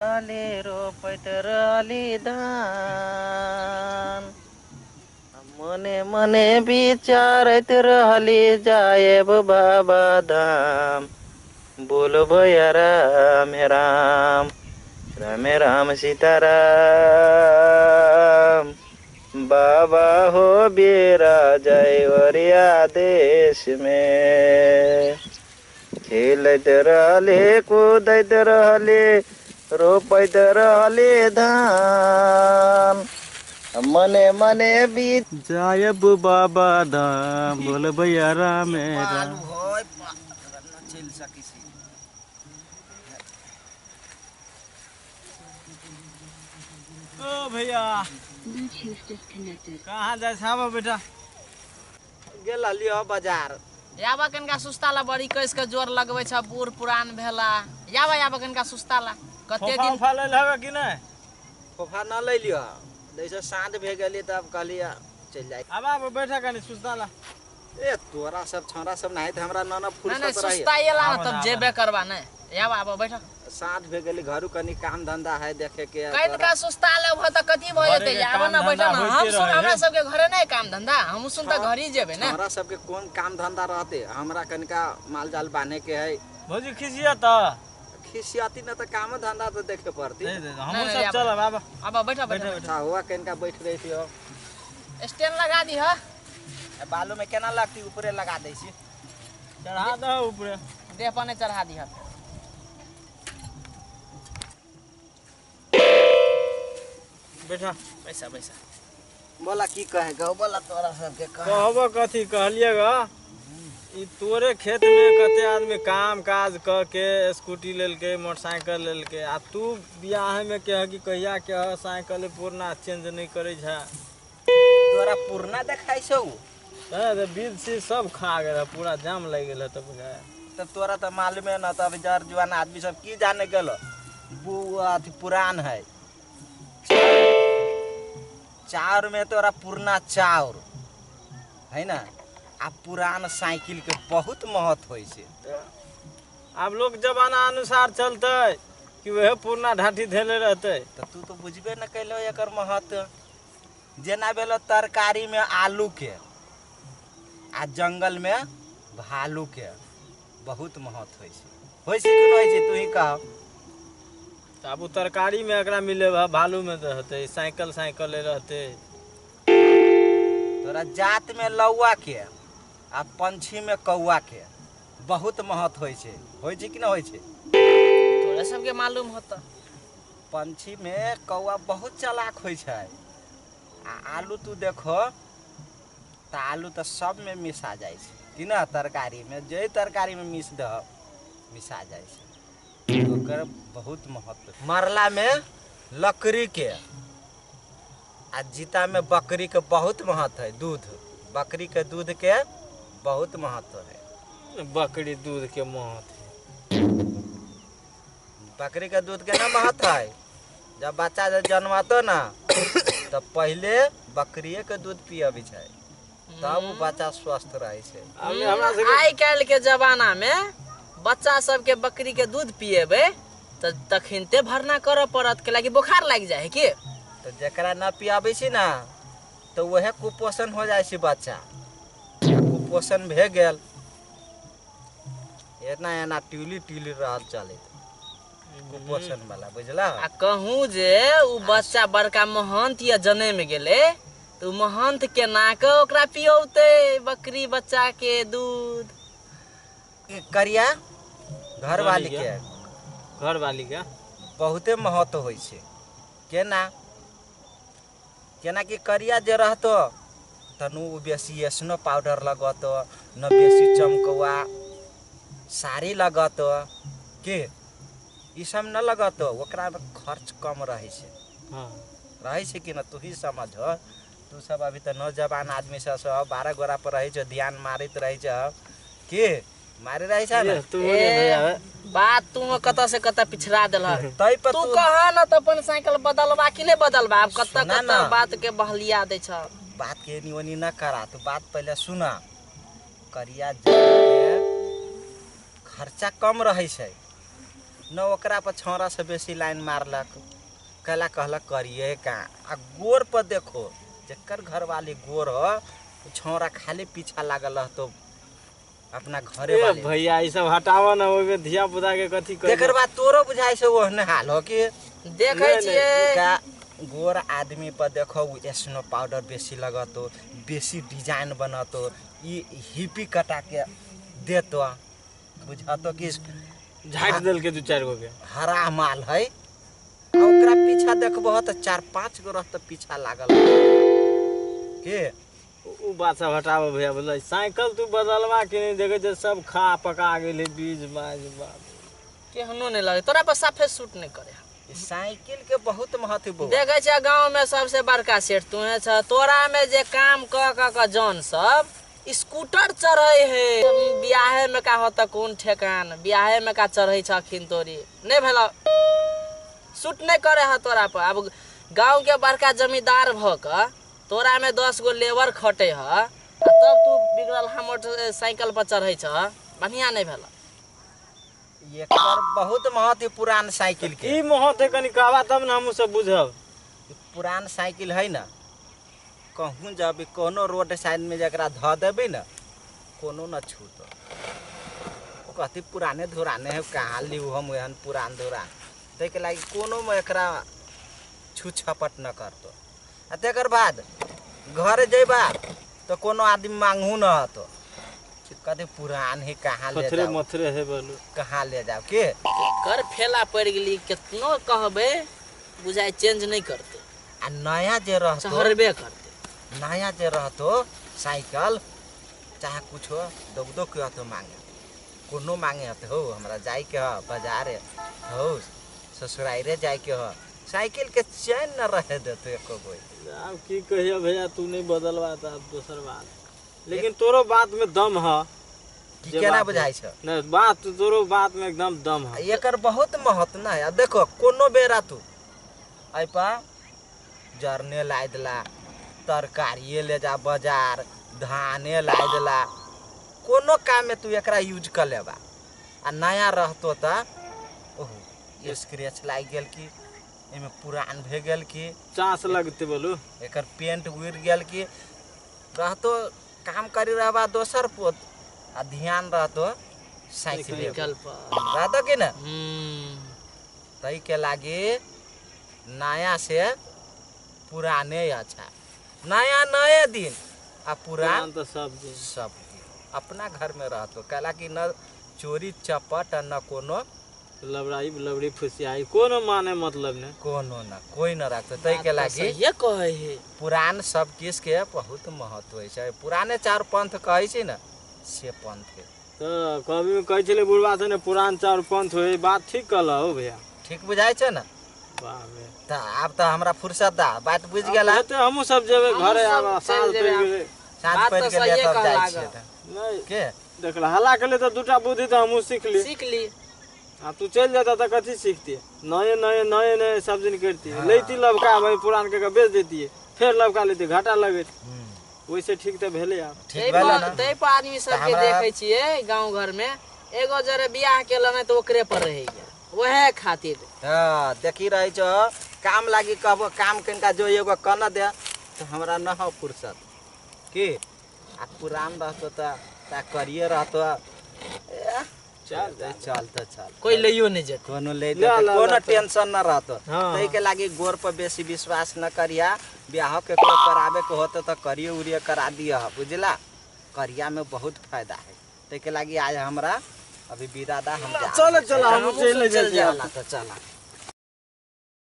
रहली रोपैत रहली धान, मने मने विचारैत रहली जाएब बाबा धाम। बोलो भैया राम राम, राम राम सीता राम। बाबा हो बेरा जय ओरिया देश में। खेलैत रहले कूदैत रहले रोपैत रहले धान, मने मने बीत जायब बाबा धाम। बोल भैया राम राम। चलि सकै छी। ओ भैया कहाँ जाइ छाबा बेटा? गेल लियो बाजार। याबा कनका सुस्ता ला बड़ी कस के जोर लगबै छ, बूढ़ पुरान भेला। याबा याबा कनका सुस्ता ला कते दिन फोफा लेल हवे कि नै? फोफा न लै लियो, जैसे साँझ भे गेली तब कहलियै चलि जाइ। आब आब बैठा कनी सुस्ता ला। ए तोरा सब छौरा सब नाही त हमरा न न फुर्सत नहीं रही। सुस्ता एला न तब जेबे करबा नै। याबा आब बैठा। साँझ भे गेली घरू कनी काम धंधा है देखे के। कनका सुस्ता ले भ त कथी भ जेतै? आब न बैठा न। हम सुन हमरा सबके घरे नै काम धंधा, हम सुन त घरी जेबे ने। हमरा सबके कोन काम धंधा रहते? हमरा कनका माल जाल बांधे के है। भौजी खिसिया त खिसियाती न त काम धंधा त देखे पड़ती। हमहु सब चलब। आब आब बैठा बैठा। हुआ कनका बैठ रही थी। स्टैंड लगा दी ह। बालू में केना लगती? ऊपरे लगा दै छी। चढ़ा दो ऊपरे। देह पर नहीं चढ़ा दी ह। बैठा पैसा पैसा बोला की कहे गो? बोला तोरा सबके कहबो कथी कहलिए ग? ई तोरे खेत में कते आदमी काम काज क के स्कूटी लेलके मोटरसाइकिल लेलके, आ तू बियाह में कह कि कहिया के साइकिल पुरना चेंज नहीं करै छ। तोरा पुरना देखाइ छौ? त बीज से सब खा गेल, पूरा जाम लागि गेल। तब तब तोरा त मालूमे न। तब जर जुआन आदमी सब की जाने गेल बुआ अथी पुरान है। चाउर में तोरा पुरना चाउर है ना, आ पुरान साइकिल के बहुत महत्व होइ छै। आब लोग जमाना अनुसार चलते कि वह पुरना ढाठी धेले रहते। त तू तो बुझबे न कैलो एकर महत्व। जेना भेलो तरकारी में आलू के आ जंगल में भालू के बहुत महत्व होइ छै। होइ छै कि नहि होइ छै? तू ही कह। आब उ तरकारी में एकरा मिले भालू में रहते, साइकिल साइकिल रहते। तोरा जात में लौआ के आ पंछी में कौआ के बहुत महत्व होइ छै। होइ छै कि नहि होइ छै? तोरा सबके मालूम होता। पंछी में कौआ बहुत चालाक होइ छै। आ आलू तू देखो त आलू त सब में मिसा जाइ छै कि ना? तरकारी में जे तरकारी में मिस दह मिसा जाइ छै। ओकर बहुत महत्व। मरला में लकड़ी के आ जीता में बकरी के बहुत महत्व है। दूध, बकरी के दूध के बहुत महत्व है। बकरी दूध के महत्व है। बकरी के दूध के ना महत्व है। जब बच्चा जब जन्मातो ना तब पहले बकरिए के दूध पियबै छै, तब उ बच्चा स्वस्थ रहै छै। आइ काल्हि के जमाना में बच्चा सबके बकरी के दूध पिएबे त तखिनते भरना करऽ पड़त, कैलाकि बोखार लागि जाइ है की। तो जकरा न पियाबै छी ना तो वह कुपोषण हो जाइ छै बच्चा। कुपोषण भे गेल एना एना ट्यूली ट्यूली रहल चलैत कुपोषण वाला, बुझला? आ कहूँ जे उ बच्चा बड़का महंत या जनम गेलै त उ महंत केना के ओकरा पियौते बकरी बच्चा के दूध? करिया घरवाली के, घरवाली के बहुते महत्व होइ छै। केना केना कि करिया जे रहतो तनु उ बेसी स्नो पाउडर लगतो न, बेसी चमकौआ साड़ी लगतो के ई सब न लगतो, ओकरा में खर्च कम रहै छै। हाँ रहै छै कि न? तू ही समझ। तू सब अभी त नौजवान आदमी सब सब 12 गोरा पर रहै छ, ध्यान मारैत रहै छ के मारे रहै छ न? बात तू कत से कत पिछड़ा देलह। तै पर तू कह न त अपन साइकिल बदलबा कि नहीं बदलबा? आब कत कत बात के बहलिया दै छ। बात के एनी ओनी न करा, तू बात पहले सुना। करिया जात के खर्चा कम रहै छै, न ओकरा पर छौड़ा से बेसी लाइन मारलक, कहला कहलक करिए का। आ गोर पर देखो जकर घरवाली गोर हो छौड़ा खाली पीछा लागल रहतो अपना घरे वाले। भैया ई सब हटावा ना, ओइमे धिया पुता के कथी कर। तेकर बाद तोरो बुझाइ छै ओहने हाल हो कि देखै छियै का गोर आदमी पर देखो स्नो पाउडर बेसी लगतो, बेसी डिजाइन बनतो, ई हिपी कटा के देतो, बुझातो कि झाटि देलके दू चारि गो के हरा माल है। आ ओकरा पीछा देखबो त 4-5 गो रहत पीछा लागल के। उ बात सब हटाबो भैया, बुझल साइकिल तू बदलवा के नहीं देखे जे सब खा पका गेलै बीज बाज बाप केहनो नहीं लगे तोरा पर साफे सूट नहीं करे। साइकिल के बहुत महत्व बा। देखे छ गांव में सबसे बड़का सेठ तू छ, तोरा में जे काम क क क जन सब स्कूटर चढ़े है। बियाहे में का होता कोन ठेकान, बियाहे में का चढ़े छ अखिन तोरी नहीं भेल सूट नहीं करे है तोरा पर। अब गांव के बड़का जमींदार भ क तोरा में 10 गो लेबर खटे है तब तू बिगड़ल हा मोटरसाइकिल पर चढ़े छ, बढ़िया नहीं भेल। एकर बहुत महत्व पुरान साइकिल के। की महत्व है कनी कहबा तब न हम सब बुझब। पुरान साइकिल है ना, कहूँ जब कोनो रोड साइड में जकरा ध देबे ना कोनो न छूतो। ओ कहती पुराने धुराने है कहाँ लिउ हम एहन पुरान धुरान, ताहिके लागि कोनो में एकरा छू छपट न करतो। आ तेकर बाद घर जेबा तो कोनो आदमी मांगू न हतो, कहते पुरान है कहाँ ले जाओ, मथुरे है बोलू कहाँ ले जाओ के कर फेला पड़ गेली। कितनो कहबे बुझाय चेंज नहीं करते। आ नया जे रहतो चढ़बे करते, नया जे रहतो साइकिल चाहे कुछो दौड़ो के हतो मांगे, कोनो मांगे हतो हो हमरा जाए के ह बाजार हो ससुराइरे जाए के ह, साइकिल के चैन न रहे देतो एको गो। अब की कहियो भैया तू नहीं बदलवा त अब दोसर बात, लेकिन तोरो बात में दम है। की केना बुझाइ छ नहीं बात तोरो बात में एकदम दम है। एकर बहुत महत्व न है। देखो कोनो बेरा तू एहि पर जरने ला देला, तरकारिए ले जा बाजार, धाने ला देला, कोनो काम में तू एकरा यूज कर लेबा। आ नया रहतो त ओहो स्क्रैच लागि गेल कि एमे पुरान भे गेल कि चास लगते बोलू, एकर पेंट उड़ि गेल कि रहतो काम करी रहबा दोसर पोत आ ध्यान रहतो साइकिल पर रहतो कि ना। तई के लागे नया से पुराने अच्छा, नया नए दिन आ पुरान तो सब दिन सब दिन अपना घर में रहतो। कहला कि न चोरी चपट न कोनो लबड़ाई लबड़ी फुसियाई कोनो माने मतलब ने कोनो न कोई न रखतो। तई के लागे ये कहे है पुरान सब किस के बहुत महत्व है छै। पुराने चार पंथ कहै छै न से पंथ है। तो कभी में कहै छलै बुढ़वा से ने पुरान चार पंथ होय, बात ठीक कहला हो भैया, ठीक बुझाइ छै न। वाह भैया त आब त हमरा फुर्सत दा बात बुझ गेला। त हमहु सब जेबै घरे, आब साँझ पड़ि गेलै, साँझ पड़ि गेलै तब जाइ छियै। नहीं के देखला हल्ला केले त दूटा बुद्धि त हमहु सीख ली। आ तू चल जाता तो कथी सीखती, नए नए नए नए सब दिन करती लेती लबका वही पुरान के बेच देती फिर लबका लेती घाटा लगे, वैसे ठीक तो भेले। आप ठीक भेले ना। तै पर आदमी सब के देखे छियै गांव घर में एगो जरे बियाह केला नहीं तो ओकरे पर रहे गया वह खातिर। हां देखी रही छो काम लागी कहबो काम कनका जो एगो कन दे तो हमरा न हो फुर्सत की। आ पुरान रहतो त ता करिए रहतो। चल चल त चल कोई लइयो नहीं जेत, कोनो ले जेत, कोनो टेंशन न रहतो। तई के लागी गोर पर बेसी विश्वास न करिया। ब्याह के को कराबे के होते त करिए उरिए करा दिया बुझला, करिया में बहुत फायदा है। तई के लागी आज हमरा अभी विदा दा, हम चल चल हम चल चल त चला।